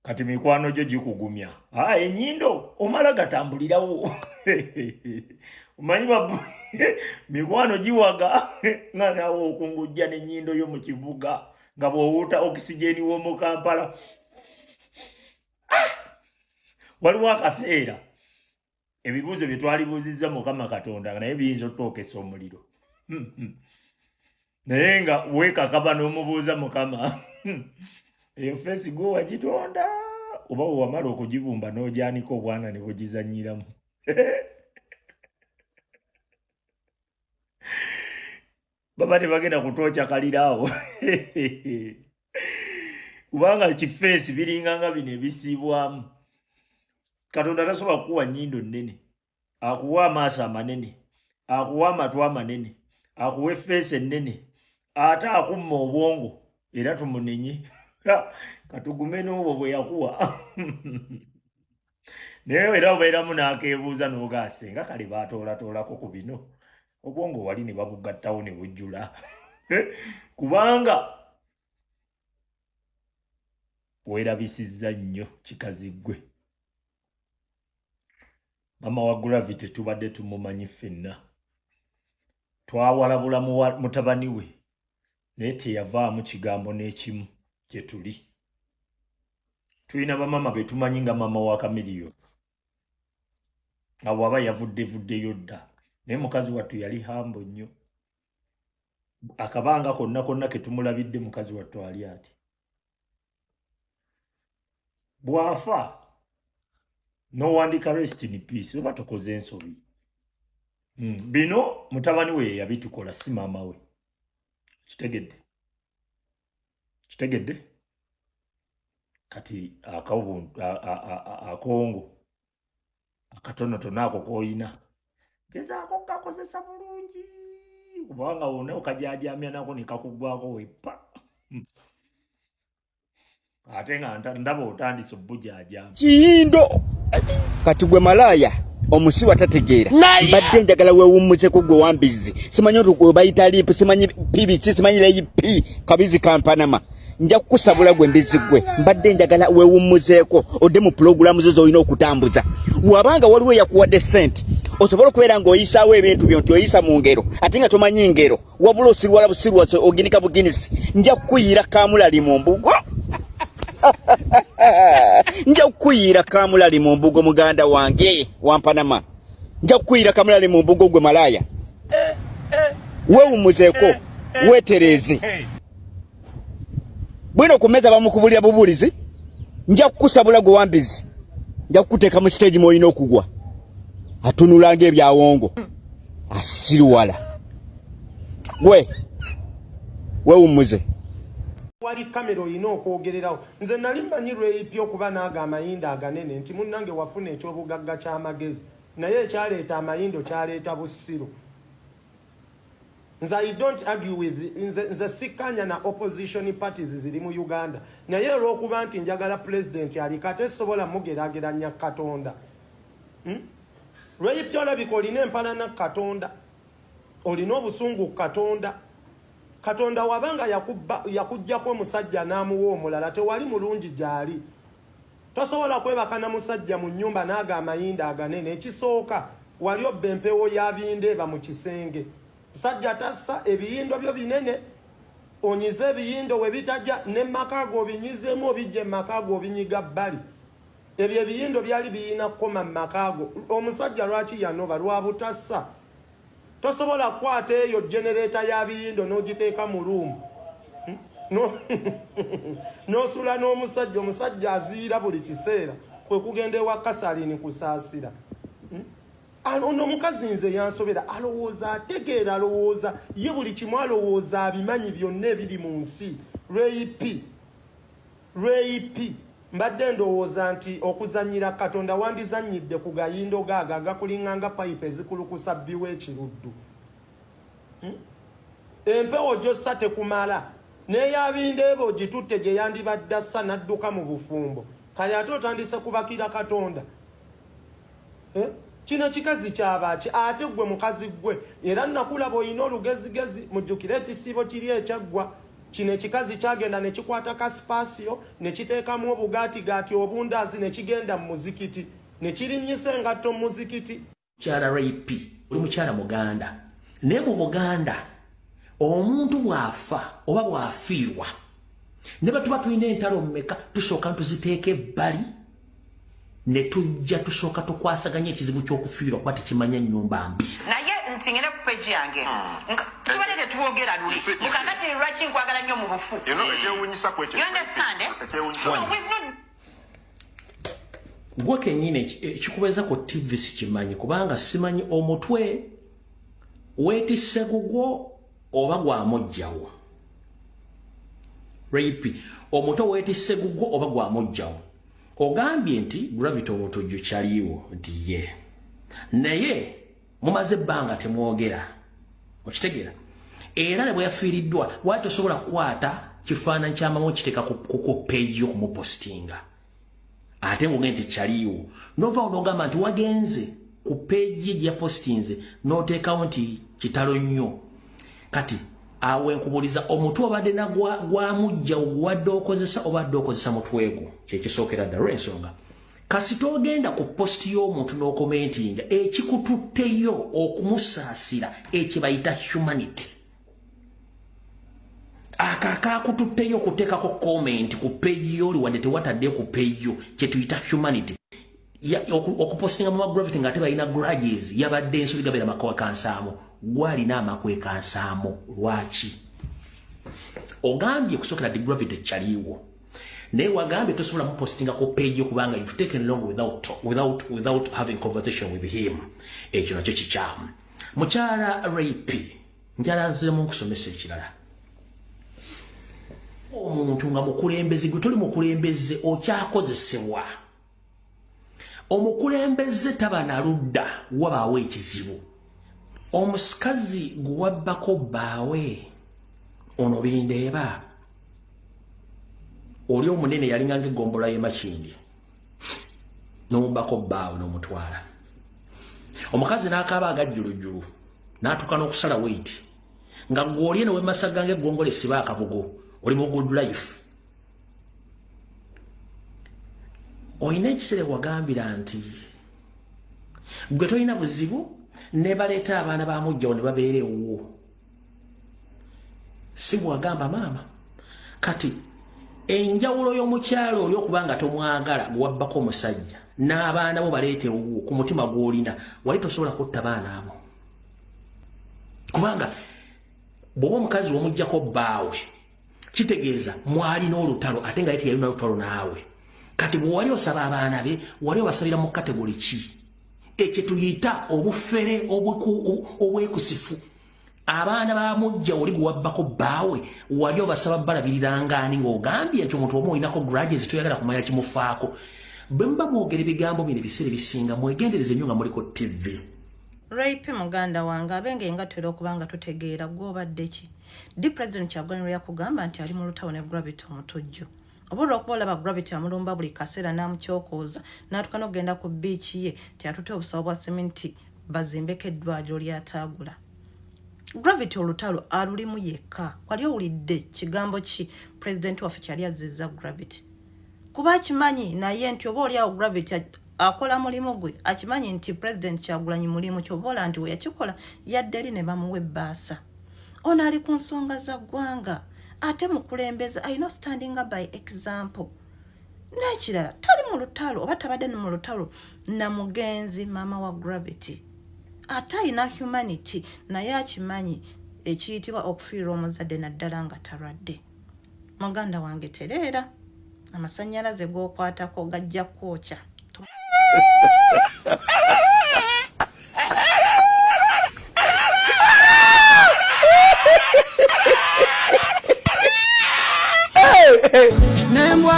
Kati mikwano gyo gikugumya, aa enyindo omala gatambulirawo, omanyi mikwano giwaga nga naawe okungujja n'ennyindo yo mu kibuga nga bw'owuuta okisigeni w'omu Kampala. Ah! Waliwo akaseera ebibuuzo bye twalibuuzizza Mukama Katonda naye biyinza otutookesa omuliro, naye nga weekakaba n'omubuuza, Mukama, eyo face gwe wagitonda oba wewamala okugibumba n'ogyanika obwana ne bugizannyiramu? Baba tebagenda kutwokya kaliraawo, kubanga kifeesi biringa nga bino ebisiibwamu. Katonda tasobola kukuwa nnyindo nnene, akuwa amaaso amanene, akuwa amatu amanene, akuwa effeesi ennene, ate akumma obwongo era tumunenye. Katugume n'obwo bwe yakuwa, naye era obeeramu n'akeebuuza n'ogaase nga kale baatoolatoolako ku bino obwongo wali ne babugattawo ne bujjula, kubanga weerabisizza nnyo kikazi ggwe. Mama wa Gravity tubadde tumumanyi ffenna, twawalabula mutabani we naye teyavaamu kigambo n'ekimu. Gye tuli tulina bamama be tumanyi nga mama wa Kamiliyoni nga bw'aba yavudde vuddeyo dda, naye mukazi wattu yali hambo nnyo. Akabanga konna konna ke tumulabidde, mukazi wattu ali ati bw'afa n'owandika "Rest in peace" oba tokoze ensobi. Bino mutabani we yeyabitukola, si maama we. Kitegedde, kitegedde. Kati akongo akatonotono ako koyina, gezaako kakozesa bulungi, kubanga wonna okajajamya nako ne kakuggwako weppa. Ate nga ndaba otandise obujajama. Kiyindo, kati gwe malaaya omusiru atategeera, mbadde njagala weewummuzeko gwe wambizi. Simanyi oti gwe bayita lipu, simanyi pibiki, simanyi leyipi kabizi kampanama. Nja kukusabula gwe mbizi gwe. Mbadde njagala weewummuzeeko, odde mu pulogulaamu zo z'olina okutambuza. Wabanga waliwo eyakuwadde ssente osobola okubeera ng'oyisaawo ebintu byo nti oyisa mu ngero, ate nga tomanyi ngero, wabula osirwala busirwa, oginika buginisi. Nja kukuyiira kamulali mu mbugo, nja kukuyiira kamulali mu mbugo. Muganda wange wampanama, nja kukuyiira kamulali mu mbugo. Gwe malaaya, weewummuzeeko, weetereeze bwino ku mmeeza bamukubulira bubuulizi. Nja kukusabula gwe wambizi, nja kukuteeka mu siteegi mw'olina okugwa. Atunula ng'ebyawongo, asiruwala gwe, weewummuze. Wali kamera olina okwogererawo. Nze nali mmanyi lweyipya okuba naago amayindo aganene nti munnange wafuna ekyobugagga ky'amagezi, naye ekyaleeta amayindo kyaleeta bussiru. Nze I don't argue with, nze sikkanya na opposition parties ziri mu Uganda, naye olw'okuba nti njagala pulezidenti aliko, ate sobola mugeraageranya Katonda, Lweyipya olabika olina empalana Katonda, olina obusungu Katonda. Katonda wabanga yakugjako omusajja n'amuwa omulala, tewali mulungi gy'ali. Tosobola kwebaka na musajja mu nnyumba n'ago amayindo aganene. Ekisooka wali obba empewo ya bindeeba mu kisenge. Musajja tassa, ebiyindo byo binene, onyize ebiyindo we bitajja ne maka go obinyizeemu, obijja emaka go obinyiga bbali. Ebyo ebiyindo byali biyina kukoma mu maka go. Omusajja lwaki yanoba? Lwa butassa. Tosobola kukwata eyo genereeta ya biyindo n'ogiteeka mu ruumu n'osula n'omusajja. Omusajja aziira buli kiseera, kwe kugenda ewa Kasalini kusaasira. Ono omukazi nze yansobera. Alowooza ategeera, alowooza ye buli kimu, alowooza abimanyi byonna ebiri mu nsi. Lweyipi, lweyipi, mbadde ndowooza nti okuzannyira Katonda wandizannyidde ku gayindo gaago agakulinganga payipu ezikulukusa bbiwa ekiruddu. Empewo gyossa tekumala, n'eyabindeeba ogitutte gye yandibadde assa n'adduka mu bufumbo. Kale ate otandise kubakira Katonda, eh? Kino kikazi kyabaaki? Ate gwe mukazi gwe, era nakulaba olina olugezigezi. Mujjukire ekisiibo kiri ekyaggwa. Kino ekikazi kyagenda ne kikwata kasipasiyo ne kiteekamu obugaatigaati obundaazi ne kigenda mu muzikiti ne kirinnyisa engatto mu muzikiti. Mukyala Ray P, oli mukyala Muganda, naye mu Buganda omuntu bw'afa oba bw'afiirwa ne batuba tulina entalo mmeka, tusooka tuziteeka ebbali ne tujja tusooka tukwasaganya ekizibu ky'okufiirwa kuba tekimanya nnyumba mbi. Naye nti ngende ku page yange tubadde tetwogera luli mukakati lwaki nkwagala nnyo mu bufu. You know, ekyewuunyisa ku ekyo. You understand, eh? Ekyewuunyisa. No, we've not Gwe kennyini ekikubeeza ku TV sikimanyi, kubanga simanyi omutwe weetisse gugwo oba gwamuggyawo. Ray P, omutwe weetisse gugwo oba gwamuggyawo. Ogambye nti Gravity Omutujju kyaliwo nti ye, naye mumaze ebbanga temwogera, okitegeera? Era ne bwe yafiiriddwa wali tosobola kukwata kifaananyi kya mama okiteeka ku page yo kumupositinga, ate ng'ogende nti kyaliwo. Novaawo n'ogamba nti wagenze ku page ye gye yapositinze n'oteekawo nti kitalo nnyo. Kati awo enkubuliza omutwe obadde na gwamujja oguwadde okozesa obadde okozesa mutwe gwo, kyekisookera ddala. Olw'ensonga kasita ogenda ku post y'omuntu n'okomentinga ekikututteyo okumusaasira, ekibayita humanity, ako akakututteyo okuteekako comment ku page y'oli wadde tewataddeyo ku page yo, kyetuyita humanity. Okupostinga mu Gravity ng'ate balina grudges, yabadde ensobi gabeera makwekansaamu. Gwalina amakwekansaamu lwaki? Ogambye kusookera di Gravity kyaliwo, naye wagambye tosobola mupostinga ku page yo kubanga you've taken long without having conversation with him. Ekyo nakyo kikyamu. Mukyala Ray P, njala nziremu nkusomesa ekirala. Omuntu nga mukulembeze, gwe toli mukulembeze, okyakozesebwa. Omukulembeze taba na ludda, wabaawo ekizibu. Omusikazi gwe wabbako bbaawe ono bindeeba oli omunene yalinga ng'eggombolola y'e Makindi, n'omubbako bbaawe n'omutwala. Omukazi n'akaaba agajjulujjulu n'atuuka n'okusala weight, nga ggwe oli eno wemasaga ng'eggongolo esiba akabugo, oli mu good life. Olina ekiseera wagambira nti gwe tolina buzibu ne baleeta abaana ba mujjawo ne babeera ewuwo, si bwagamba maama? Kati enjawulo y'omukyalo oli okuba nga tomwagala gwewabbako omusajja n'abaana bo baleeta ewuwo, ku mutima gw'olina wali tosobola kutta baana abo, kubanga bw'oba omukazi w'omuggyako bbaawe kitegeeza mwalina olutalo, ate nga ye teyalina lutalo naawe. Kati bwe wali osaba abaana be, wali obasabira mu category ki? Ekyo tuyita obufere obwekusifu. Abaana ba mujja oli gwe wabbako bbaawe wali obasaba balabiriranga ani, ng'ogambye nti omuntu omu olinako grudges, toyagala kumanya kimufaako? Bwe muba mwogera ebigambo bino, ebiseera ebisinga mwegendereze nnyo nga muli ku TV. Ray P, muganda wange, abenge nga tutera okuba nga tutegeera gw'obadde ki. Ddi President Kyagulanyi lwe yakugamba nti ali mu lutalo ne Gravity Omutujju? Oba olwokuba olaba Gravity amulumba buli kaseera n'amukyokooza n'atuuka n'okugenda ku beach ye ti atute obusawo bwa seminti bazimbeko eddwaliro ly'ataagula. Gravity olutalo alulimu yekka. Wali owulidde kigambo ki pulezidenti waffe kyali azzizza Gravity? Kuba akimanyi naye nti oba oliawo Gravity akola mulimu gwe, akimanyi nti President Kyagulanyi mulimu kyoba ola nti we yakikola yadde eri ne bamuwa ebbaasa. Ono ali ku nsonga za ggwanga, ate mukulembeze alina standing by example. N'ekirala, tali mu lutalo oba tabadde mu lutalo na mugenzi maama wa Gravity, ate alina humanity, naye akimanyi ekiyitibwa okufiirwa omuzadde, naddala nga talwadde. Muganda wange, tereera, amasannyalaze g'okwatako gajja kwokya. Nembwa.